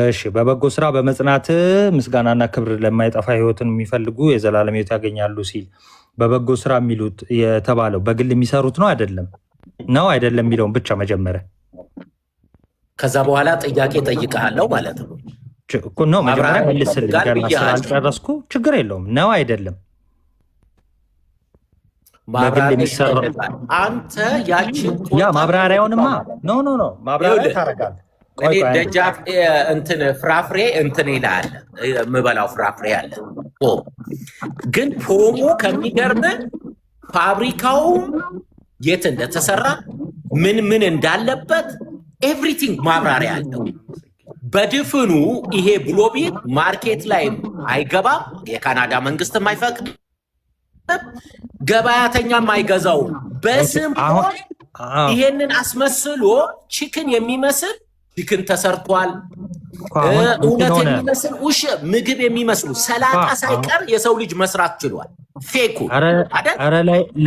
እሺ፣ በበጎ ስራ በመጽናት ምስጋናና ክብር ለማይጠፋ ሕይወትን የሚፈልጉ የዘላለም ሕይወት ያገኛሉ ሲል በበጎ ስራ የሚሉት የተባለው በግል የሚሰሩት ነው አይደለም? ነው አይደለም የሚለውን ብቻ መጀመሪያ። ከዛ በኋላ ጥያቄ ጠይቀሃለሁ ማለት ነው። እኮ ነው፣ መጀመሪያ ማብራሪያ መልስልኝ። ይፈልጋል ገና ብዬሃለሁ። ስላልጨረስኩ ችግር የለውም። ነው አይደለም? በግል ማብራሪያ የሚሰራው ይፈልጋል። አንተ ያችን ያ ቆርጠህ ማብራሪያውንማ no, no, no፣ ማብራሪያ ይኸውልህ፣ ታደርጋለህ። ቆይ እኔ ቆይ አንዴ። ደጃፍ እንትን ፍራፍሬ እንትን ይላል፣ የምበላው ፍራፍሬ አለ ፖም። ግን ፖሙ ከሚገርም ፋብሪካውም የት እንደተሰራ፣ ምን ምን እንዳለበት everything ማብራሪያ አለው። በድፍኑ ይሄ blueberry market ላይም አይገባም፣ የካናዳ መንግስትም አይፈቅድም፣ ገበያተኛም አይገዛውም። በስም አሁን ፖም ይሄንን አስመስሎ chicken የሚመስል chicken ተሰርቷል። እኮ አሁን እንትን እውነት ሆነ። የሚመስል ምግብ የሚመስሉ ሰላጣ አሁን ሳይቀር የሰው ልጅ መስራት ችሏል። Fake ኡ ኧረ አይደል? ኧረ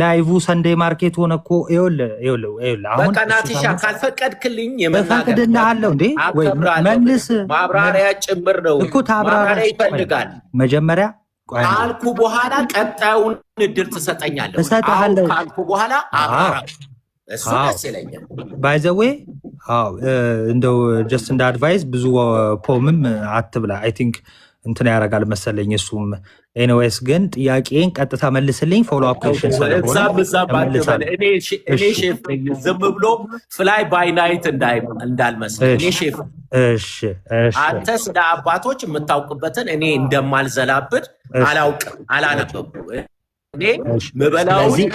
live Sunday market ሆነ እኮ። ይኸውልህ፣ ይኸውልህ፣ ይኸውልህ፣ አሁን በቃ እሱ ናቲሻ ሳይሆን ካልፈቀድክልኝ የመናገር እፈቅድልሃለሁ እንዴ ወይ አከብራለሁ። መልስ። ማብራሪያ ጭምር ነው። እኮ ታብራራ። ማብራሪያ ይፈልጋል። መጀመሪያ ቆይ አንዴ። ካልኩ በኋላ ቀጣዩን እድል ትሰጠኛለህ ወይ? አዎ እሰጥሃለሁ። ካልኩ በኋላ አብራራ። እሱ ደስ ይለኛል። By the way አዎ፣ እንደው just እንደ advice ብዙ ፖምም አትብላ። I think እንትን ያደርጋል መሰለኝ እሱም። Anyways ግን ጥያቄን ቀጥታ መልስልኝ። Follow up question ስለሆነ እዛም እዛም አትበል። እመልሳለሁ። እኔ ሼፍ ነኝ። ዝም ብሎ fly by night እንዳልመስል እኔ ሼፍ ነኝ። እሺ እሺ አንተ ስለ አባቶች የምታውቅበትን እኔ እንደማልዘላብድ አላውቅም፣ አላነበብኩም። እኔ ምበላውን ስለዚህ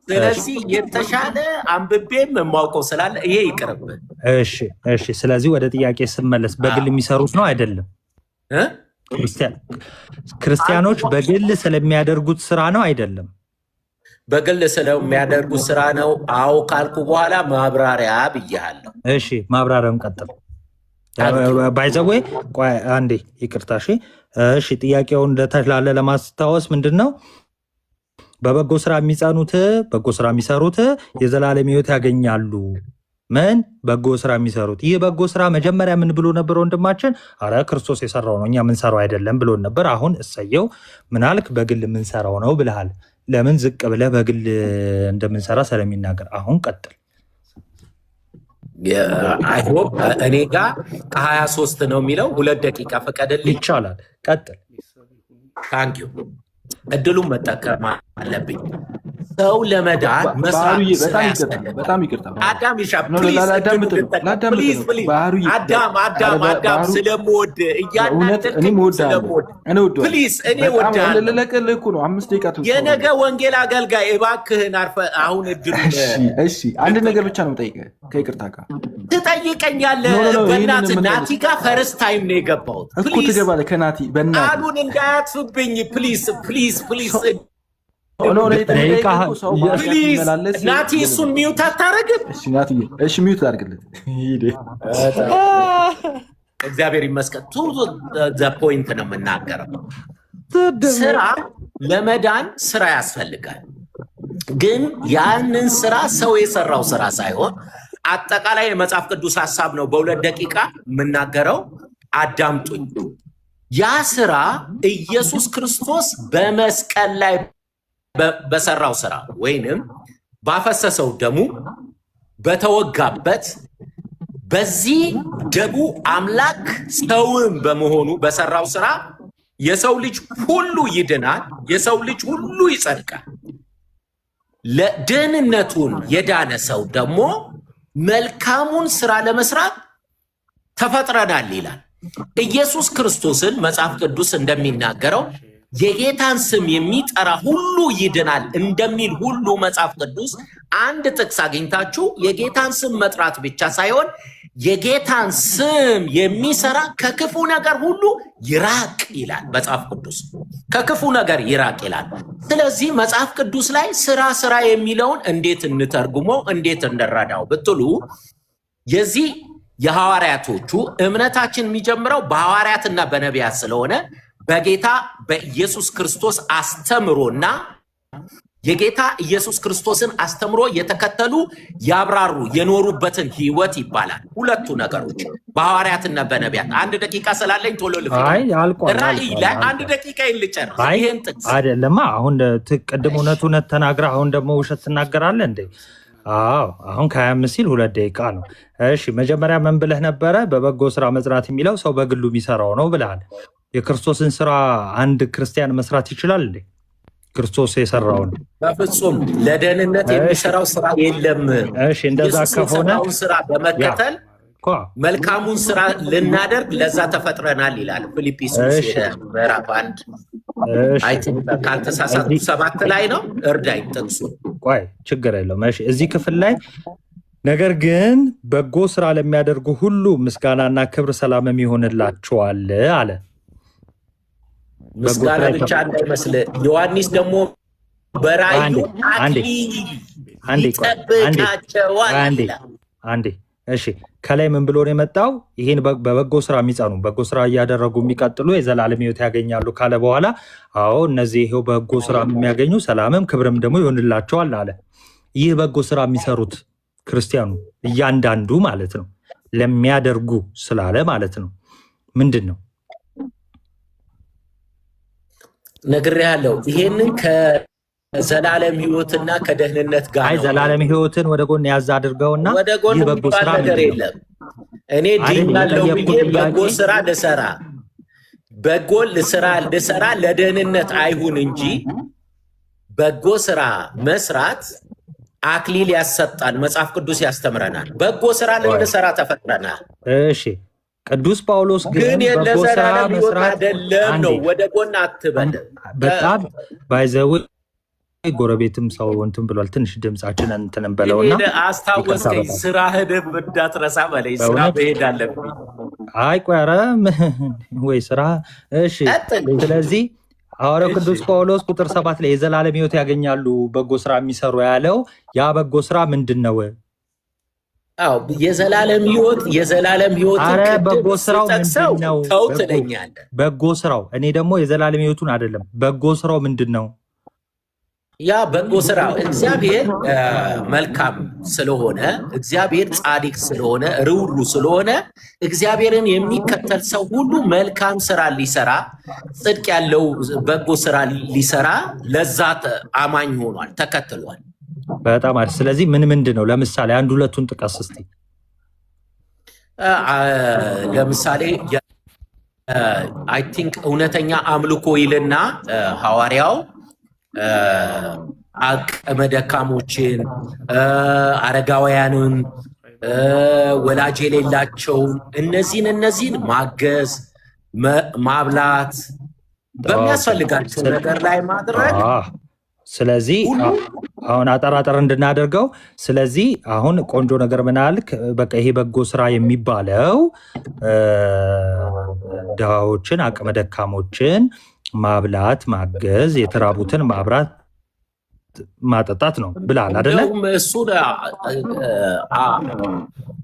ስለዚህ የተሻለ አንብቤም የማውቀው ስላለ ይሄ ይቅርብን። እሺ። ስለዚህ ወደ ጥያቄ ስመለስ በግል የሚሰሩት ነው አይደለም? እ? ክርስቲያኖች በግል ስለሚያደርጉት ስራ ነው አይደለም? በግል ስለሚያደርጉት ስራ ነው። አዎ ካልኩ በኋላ ማብራሪያ ብያለሁ። እሺ፣ ማብራሪያውን ቀጥል። By the way ቆይ አንዴ ይቅርታ። እሺ እሺ፣ ጥያቄውን እንደተላለ ለማስታወስ ምንድን ነው? በበጎ ስራ የሚጸኑት፣ በጎ ስራ የሚሰሩት የዘላለም ሕይወት ያገኛሉ። ምን በጎ ስራ የሚሰሩት? ይህ በጎ ስራ መጀመሪያ ምን ብሎ ነበር ወንድማችን? አረ ክርስቶስ የሰራው ነው፣ እኛ የምንሰራው አይደለም ብሎ ነበር። አሁን እሰየው፣ ምን አልክ? በግል የምንሰራው ነው ብለሃል። ለምን? ዝቅ ብለህ በግል እንደምንሰራ ስለሚናገር። አሁን ቀጥል። I hope እኔ ጋር ከ23 ነው የሚለው። 2 ደቂቃ ፈቀደልኝ። ይቻላል። ቀጥል። Thank you፣ እድሉን መጠቀም አለብኝ። ሰው ለመዳን መስራት ባህሩዬ ስራ በጣም ይቅርታ፣ ያስፈልጋል። በጣም ይቅርታ። አዳም ይሻ No, please ላዳምጥ ነው፣ ላዳምጥ please ነው። Please ባህሩዬ አዳም አዳም ኧረ አዳም ባህሩ ስለምወድ በእውነት እያናደድከኝ እኔም እወድሃለሁ፣ ስለምወድ እኔ እወደዋለሁ። Please እኔ በጣም እወድሃለሁ። ልለቅልህ እኮ ነው። 5 ደቂቃ ትወስደዋለህ። የነገ ወንጌል አገልጋይ እባክህን አርፈ አሁን እድሉን እሺ እሺ፣ አንድ ነገር ብቻ ነው የምጠይቅህ ከይቅርታ ጋር። ትጠይቀኛለህ። No, no, no፣ ይህንን በእናትህ ምን ናቲ ጋር first time ነው የገባሁት። እኮ Please ትገባለህ ከናቲ በእናትህ። ቃሉን እንዳያጥፍብኝ please, please, please. No፣ እኔ የጠየቅህ እኮ ሰው በኃጢአት Please ሲመላለስ ናቲ እሱን mute አታረግም? እሺ ናትዬ፣ እሺ mute ላድርግለት። ሂድ። እግዚአብሔር ይመስገን። To the point ነው የምናገረው። ስራ ለመዳን ስራ ያስፈልጋል። ግን ያንን ስራ ሰው የሰራው ስራ ሳይሆን አጠቃላይ የመጽሐፍ ቅዱስ ሀሳብ ነው። በ2 ደቂቃ የምናገረው አዳምጡኝ። ያ ስራ ኢየሱስ ክርስቶስ በመስቀል ላይ በሰራው ስራ ወይንም ባፈሰሰው ደሙ፣ በተወጋበት በዚህ ደሙ አምላክ ሰውም በመሆኑ በሰራው ስራ የሰው ልጅ ሁሉ ይድናል። የሰው ልጅ ሁሉ ይጸድቃል። ለደህንነቱን የዳነ ሰው ደግሞ መልካሙን ስራ ለመስራት ተፈጥረናል ይላል። ኢየሱስ ክርስቶስን መጽሐፍ ቅዱስ እንደሚናገረው የጌታን ስም የሚጠራ ሁሉ ይድናል እንደሚል ሁሉ መጽሐፍ ቅዱስ አንድ ጥቅስ አግኝታችሁ የጌታን ስም መጥራት ብቻ ሳይሆን የጌታን ስም የሚሰራ ከክፉ ነገር ሁሉ ይራቅ ይላል መጽሐፍ ቅዱስ። ከክፉ ነገር ይራቅ ይላል። ስለዚህ መጽሐፍ ቅዱስ ላይ ስራ ስራ የሚለውን እንዴት እንተርጉመው፣ እንዴት እንረዳው ብትሉ የዚህ የሐዋርያቶቹ እምነታችን የሚጀምረው በሐዋርያትና በነቢያት ስለሆነ በጌታ በኢየሱስ ክርስቶስ አስተምሮና የጌታ ኢየሱስ ክርስቶስን አስተምሮ የተከተሉ ያብራሩ የኖሩበትን ህይወት ይባላል። ሁለቱ ነገሮች በሐዋርያትና በነቢያት። አንድ ደቂቃ ስላለኝ ቶሎ ልፍጠን። አይ አልቋል፣ ራእይ አልቋል፣ ላይ አንድ አልቋል። ደቂቃ ልጨርስ አይ ይህን ጥቅስ። አይደለማ። አሁን ቅድም እውነት እውነት ተናግረህ አሁን ደግሞ ውሸት ትናገራለህ እንዴ? አዎ አሁን ከ25 ሲል 2 ደቂቃ ነው። እሺ መጀመሪያ ምን ብለህ ነበረ? በበጎ ስራ መጽናት የሚለው ሰው በግሉ የሚሰራው ነው ብለሃል። የክርስቶስን ስራ አንድ ክርስቲያን መስራት ይችላል እንዴ? ክርስቶስ የሰራውን። በፍጹም ለደህንነት የሚሰራው ስራ የለም። እሺ እንደዛ ኢየሱስ ከሆነ የሰራውን ስራ በመከተል እኮ መልካሙን ስራ ልናደርግ ለዛ ተፈጥረናል ይላል ፊልጵስዩስ ምዕራፍ 1። I think ካልተሳሳትኩ 7 ላይ ነው። እርዳኝ ጥቅሱን። ቆይ ችግር የለውም። እሺ እዚህ ክፍል ላይ ነገር ግን በጎ ስራ ለሚያደርጉ ሁሉ ምስጋናና ክብር ሰላምም ይሆንላቸዋል አለ። በጎ ምስጋና ስራ ብቻ እንዳይመስል ዮሐንስ ደግሞ በራእዩ አንዴ አንዴ አክሊል አንዴ ቆይ አንዴ ይጠብቃቸዋል አንዴ ይላል። አንዴ እሺ ከላይ ምን ብሎ ነው የመጣው? ይህን በበጎ ስራ የሚጸኑ፣ በጎ ስራ እያደረጉ የሚቀጥሉ የዘላለም ሕይወት ያገኛሉ ካለ በኋላ አዎ እነዚህ ይሄው በጎ ስራ የሚያገኙ ሰላምም ክብርም ደግሞ ይሆንላቸዋል አለ። ይህ በጎ ስራ የሚሰሩት ክርስቲያኑ እያንዳንዱ ማለት ነው ለሚያደርጉ ስላለ ማለት ነው ምንድን ነው? ነግሬሃለሁ። ይሄንን ከዘላለም ሕይወትና ከደህንነት ጋር አይ ነው። ዘላለም ሕይወትን ወደ ጎን ያዝ አድርገውና ወደ ጎን ይህ በጎ የሚባል ስራ ነገር ምንድን ነው? የለም። እኔ አይደል ድኛለሁ የጠየቅኩህ ብዬ በጎ ጥያቄ ስራ ልሰራ በጎ ስራ ልሰራ ለደህንነት አይሁን እንጂ በጎ ስራ መስራት አክሊል ያሰጣል። መጽሐፍ ቅዱስ ያስተምረናል። በጎ ስራ ቆይ ልንሰራ ተፈጥረናል። እሺ ቅዱስ ጳውሎስ ግን ግን በጎ ስራ ለዘላለም ሕይወት መስራት አይደለም አንዴ ነው። ወደ ጎን አትበል። በጣም by the way ጎረቤትም ሰው እንትን ብሏል። ትንሽ ድምፃችንን እንትን እንበለውና ሄደ ይቅርታ አስታወስከኝ። በጣም ስራህንም እንዳትረሳ በለኝ። ስራ በእውነት መሄድ አለብኝ። አይ ቆይ ኧረ ወይ ስራ። እሺ ቀጥል። ስለዚህ ሐዋርያው ቅዱስ ጳውሎስ ቁጥር 7 ላይ የዘላለም ሕይወት ያገኛሉ በጎ ስራ የሚሰሩ ያለው ያ በጎ ስራ ምንድን ነው? አዎ የዘላለም ሕይወት የዘላለም ሕይወትን አረ ቅድም በጎ ስራው ስጠቅሰው ምንድን ነው? ተው በጎ ትለኛለህ። በጎ ስራው እኔ ደግሞ የዘላለም ሕይወቱን አይደለም። በጎ ስራው ምንድን ነው? ያ በጎ ስራ እግዚአብሔር መልካም ስለሆነ፣ እግዚአብሔር ጻድቅ ስለሆነ፣ ርኅሩህ ስለሆነ እግዚአብሔርን የሚከተል ሰው ሁሉ መልካም ስራ ሊሰራ፣ ጽድቅ ያለው በጎ ስራ ሊሰራ ለዛ አማኝ ሆኗል፣ ተከትሏል። በጣም አሪፍ። ስለዚህ ምን ምንድን ነው? ለምሳሌ አንድ ሁለቱን ጥቀስ እስቲ። ለምሳሌ I think እውነተኛ አምልኮ ይልና ሐዋርያው አቅመ ደካሞችን፣ አረጋውያንን፣ ወላጅ የሌላቸውን እነዚህን ማገዝ፣ ማብላት፣ በሚያስፈልጋቸው ነገር ላይ ማድረግ ስለዚህ ሁሉ። አሁን አጠር አጠር እንድናደርገው፣ ስለዚህ አሁን ቆንጆ ነገር ምን አልክ? በቃ ይሄ በጎ ስራ የሚባለው ድሃዎችን፣ አቅመ ደካሞችን ማብላት፣ ማገዝ፣ የተራቡትን ማብራት፣ ማጠጣት ነው ብለሃል አደለ? እንደውም እሱን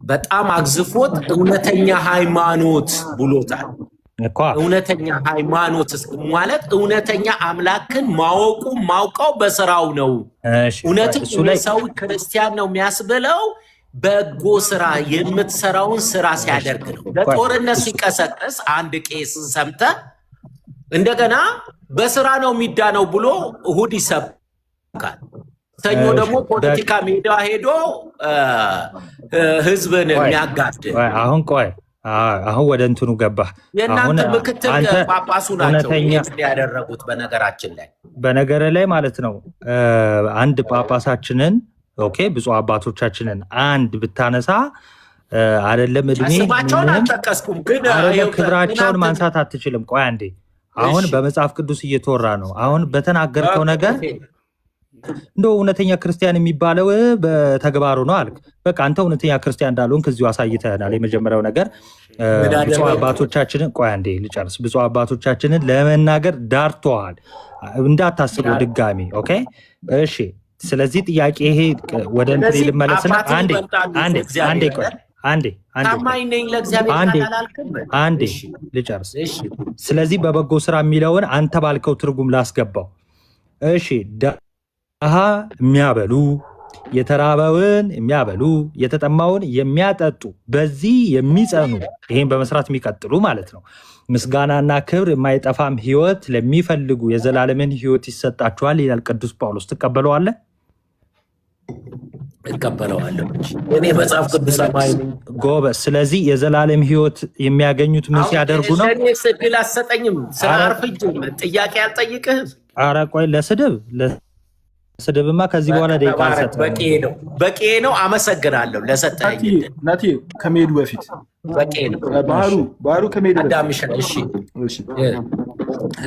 በጣም አግዝፎት እውነተኛ ሃይማኖት ብሎታል። እኮ። እውነተኛ ሃይማኖት ማለት እውነተኛ አምላክን ማወቁ ማውቀው በስራው ነው። እሺ እውነትም እሱ ላይ ሰው ክርስቲያን ነው የሚያስብለው በጎ ስራ የምትሰራውን ስራ ሲያደርግ ነው። ለጦርነት ሲቀሰቅስ አንድ ቄስ ሰምተ እንደገና በስራ ነው የሚዳነው ብሎ እሁድ ይሰብካል። ሰኞ ደግሞ ፖለቲካ ሜዳ ሄዶ ህዝብን ቆይ የሚያጋድል። ቆይ አሁን ቆይ አሁን ወደ እንትኑ ገባህ። አሁን የእናንተ ምክትል አንተ ጳጳሱ ናቸው እውነተኛ ይህን ያደረጉት በነገራችን ላይ። በነገር ላይ ማለት ነው አንድ ጳጳሳችንን okay ብፁዕ አባቶቻችንን አንድ ብታነሳ አይደለም እድሜ ስማቸውን ምንም አልጠቀስኩም፣ ግን አይደለም ይኸው ክብራቸውን ትናንት ማንሳት አትችልም። ቆይ አንዴ አሁን በመጽሐፍ ቅዱስ እየተወራ ነው። አሁን በተናገርከው ነገር እንደው እውነተኛ ክርስቲያን የሚባለው በተግባሩ ነው አልክ። በቃ አንተ እውነተኛ ክርስቲያን እንዳልሆንክ እዚሁ አሳይተህናል። የመጀመሪያው ነገር ምን ብፁዕ አደረግኩ? አባቶቻችንን ቆይ አንዴ ልጨርስ። ብፁዕ አባቶቻችንን ለመናገር ዳርተዋል። እንዳታስበው ድጋሚ okay። እሺ። ስለዚህ ጥያቄ ይሄ ወደ እንትን ስለዚህ ልመለስና አባትን አንዴ ይበልጣሉ አንዴ አንዴ እግዚአብሔር ቆይ አንዴ አንዴ ቆይ ታማኝ ነኝ ለእግዚአብሔር አንዴ ቃል አላልክም? አንዴ እሺ ልጨርስ። እሺ። ስለዚህ በበጎ ስራ የሚለውን አንተ ባልከው ትርጉም ላስገባው። እሺ። የሚያበሉ፣ የተራበውን የሚያበሉ፣ የተጠማውን የሚያጠጡ፣ በዚህ የሚጸኑ፣ ይህን በመስራት የሚቀጥሉ ማለት ነው። ምስጋናና ክብር የማይጠፋም ሕይወት ለሚፈልጉ የዘላለምን ሕይወት ይሰጣቸዋል ይላል ቅዱስ ጳውሎስ። ትቀበለዋለህ? እቀበለዋለሁ። እኔ መጽሐፍ ቅዱስ አማኝ ነኝ። ጎበዝ። ስለዚህ የዘላለም ሕይወት የሚያገኙት ምን አሁን ሲያደርጉ ነው? ለእኔ እድል አትሰጠኝም። ስራ ኧረ አርፍጄ ጥያቄ አልጠይቅህም። ኧረ ቆይ፣ ለስድብማ ከዚህ በኋላ ደቂቃ ተባረክ። አልሰጥህም። በቂ ነው፣ በቂ ነው። አመሰግናለሁ ለሰጠኸኝ ናቲ እድል። ናቲ ከመሄዱ በፊት በቂ ነው። ባህሩ ባህሩ ከመሄዱ በፊት አዳምሻ። እሺ። እሺ፣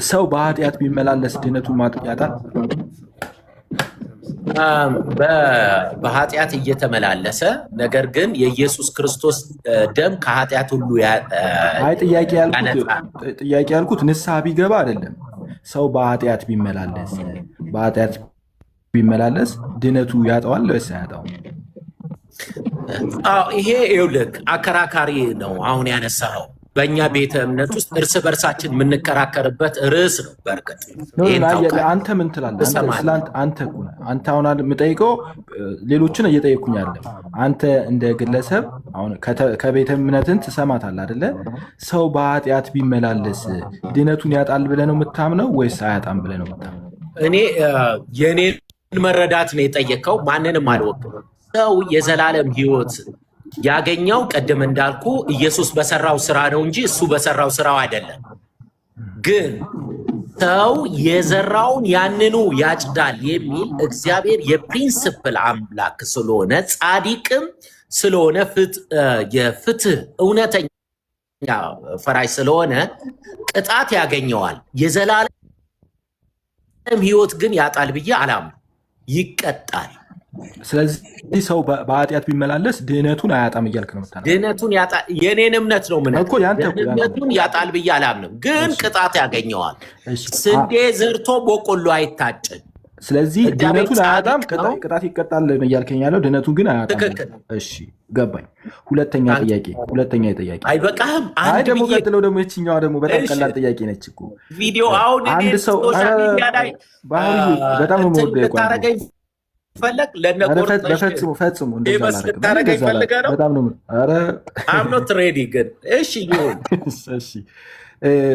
ሰው በኃጢአት ቢመላለስ ድነቱን ያጣል? በኃጢአት እየተመላለሰ ነገር ግን የኢየሱስ ክርስቶስ ደም ከኃጢአት ሁሉ አይ፣ ጥያቄ ያልኩት ያነጻል። ጥያቄ ያልኩት ንስሐ ቢገባ አይደለም። ሰው በኃጢአት ቢመላለስ ድነቱ ያጠዋል ወይስ አያጣውም? አዎ፣ ይሄ ይኸውልህ አከራካሪ ነው። አሁን ያነሳኸው በእኛ ቤተ እምነት ውስጥ እርስ በርሳችን የምንከራከርበት ርዕስ ነው። በእርግጥ No፣ ይህን ታውቃለህ፣ አንተ ምን ትላለህ? አንተ ትሰማለህ። ስለ አንተ አንተ እኮ ነህ። አንተ አሁን የምጠይቀው ሌሎችን እየጠየኩኝ አይደለም። አንተ እንደ ግለሰብ አሁን ከቤተ እምነትን ትሰማታለህ አይደለ? ሰው በኃጢአት ቢመላለስ ድነቱን ያጣል ብለህ ነው የምታምነው ወይስ አያጣም ብለህ ነው የምታምነው? እኔ የእኔን መረዳት ነው የጠየቅከው። ማንንም አልወክልም። ሰው የዘላለም ሕይወት ያገኘው ቅድም እንዳልኩ ኢየሱስ በሰራው ስራ ነው እንጂ እሱ በሰራው ስራው አይደለም። ግን ሰው የዘራውን ያንኑ ያጭዳል የሚል እግዚአብሔር የ principle አምላክ ስለሆነ፣ ጻድቅም ስለሆነ፣ የፍትህ እውነተኛ ፈራጅ ስለሆነ ቅጣት ያገኘዋል። የዘላለም ሕይወት ግን ያጣል ብዬ አላምንም። ይቀጣል። ስለዚህ ሰው በኃጢአት ቢመላለስ ድህነቱን አያጣም እያልክ ነው የምታምነው? ድህነቱን ያጣል። የኔን እምነት ነው ምነት እኮ ያንተ እኮ ያንተ ድህነቱን ያጣል ብዬ አላምንም፣ ግን ቅጣት ያገኘዋል። እሺ፣ ስንዴ ዘርቶ በቆሎ አይታጭድ። ስለዚህ እግዚአብሔር ድህነቱን አያጣም፣ ጻድቅ ነው። ቅጣት ይቀጣል ነው እያልከኝ ያለው፣ ድህነቱን ግን አያጣም። ትክክል። እሺ ገባኝ። ሁለተኛ ጥያቄ፣ ሁለተኛ ጥያቄ። አይበቃህም? አይ አንድ ደግሞ ብዬ ቀጥለው ደግሞ ይችኛዋ ደግሞ በጣም ቀላል ጥያቄ ነች እኮ። ቪዲዮ አሁን እኔ አንድ ሰው social media ላይ ባህሩ በጣም ነው እንትን የምወደው እኮ አንተ። ልታረገኝ ፈለግ ለነ ኧረ ቆርጠሽ በፈጽሞ ፈጽሞ እንደዛ famous አላደርግም። እኔ ልታረገኝ እንደዛ ፈልገህ ነው? በጣም ነው ኧረ I'm not ready ግን እሺ ይሁን። እሺ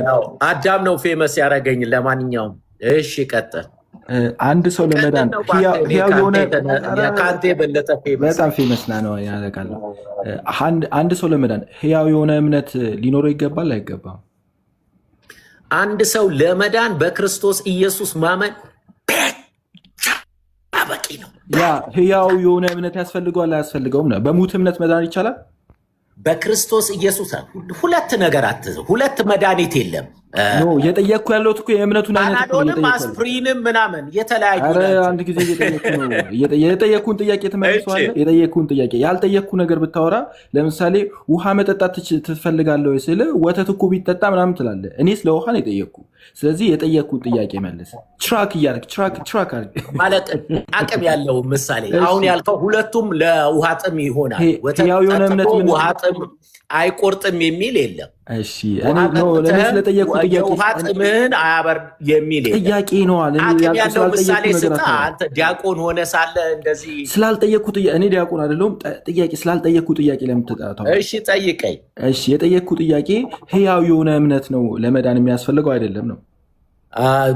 ያው አዳም ነው famous ያደረገኝ። ለማንኛውም እሺ ቀጥል። አንድ ሰው ለመዳን ቀጥል ነው በአንተ እኔ ህያው የሆነ ከአንተ የበለጠ famous በጣም famous ና ነው ያደርጋለሁ። አንድ ሰው ለመዳን ህያው የሆነ እምነት ሊኖረው ይገባል አይገባም? አንድ ሰው ለመዳን በክርስቶስ ኢየሱስ ማመን ብቻ በቂ ነው። ያ ህያው የሆነ እምነት ያስፈልገዋል አያስፈልገውም ነው? በሙት እምነት መዳን ይቻላል? በክርስቶስ ኢየሱስ ሁለት ነገር ሁለት መድኃኒት የለም። No፣ እየጠየቅኩ ያለሁት እኮ የእምነቱን አይነት እኮ ነው ፓናዶልም እየጠየቅኩ ያለሁት። አስፕሪንም ምናምን የተለያዩ ኧረ ናቸው። አንድ ጊዜ እየጠየቅኩ ነው። የጠየቅኩህን ጥያቄ ትመልሰዋለህ? የጠየቅኩህን ጥያቄ ያልጠየቅኩ ነገር ብታወራ፣ ለምሳሌ ውሃ መጠጣት ትፈልጋለህ ወይ ስልህ ወተት እኮ ቢጠጣ ምናምን ትላለህ። እኔ ስለ ውሃ ነው የጠየቅኩ። ስለዚህ የጠየቅኩህን ጥያቄ መልስ። Track እያደረግ track track አድርግ። ማለት አቅም ያለው ምሳሌ አሁን ያልከው ሁለቱም ለውሃ ጥም ይሆናል። ወተት ህያው የሆነ እምነት ጠጥቶ ምን ውሃ ጥም አይቆርጥም የሚል የለም። እሺ ውሃ እኔ no እኔ ጠጥተህ ስለጠየቅኩ ጥያቄ የውሃ ጥምህን አያበርድ የሚል የለም። ጥያቄ ነው አለ። እኔ አቅም ያልኩህ ያለው ስላልጠየቅኩ ምሳሌ ነገር ስጣ። አታወራ። አንተ ዲያቆን ሆነ ሳለ እንደዚህ ስላልጠየቅኩ ጥያቄ፣ እኔ ዲያቆን አይደለሁም። ጥያቄ ስላልጠየቅኩ ጥያቄ ለምን ትጠራታለህ? እሺ ጠይቀኝ። እሺ፣ የጠየቅኩ ጥያቄ ህያው የሆነ እምነት ነው ለመዳን የሚያስፈልገው አይደለም ነው።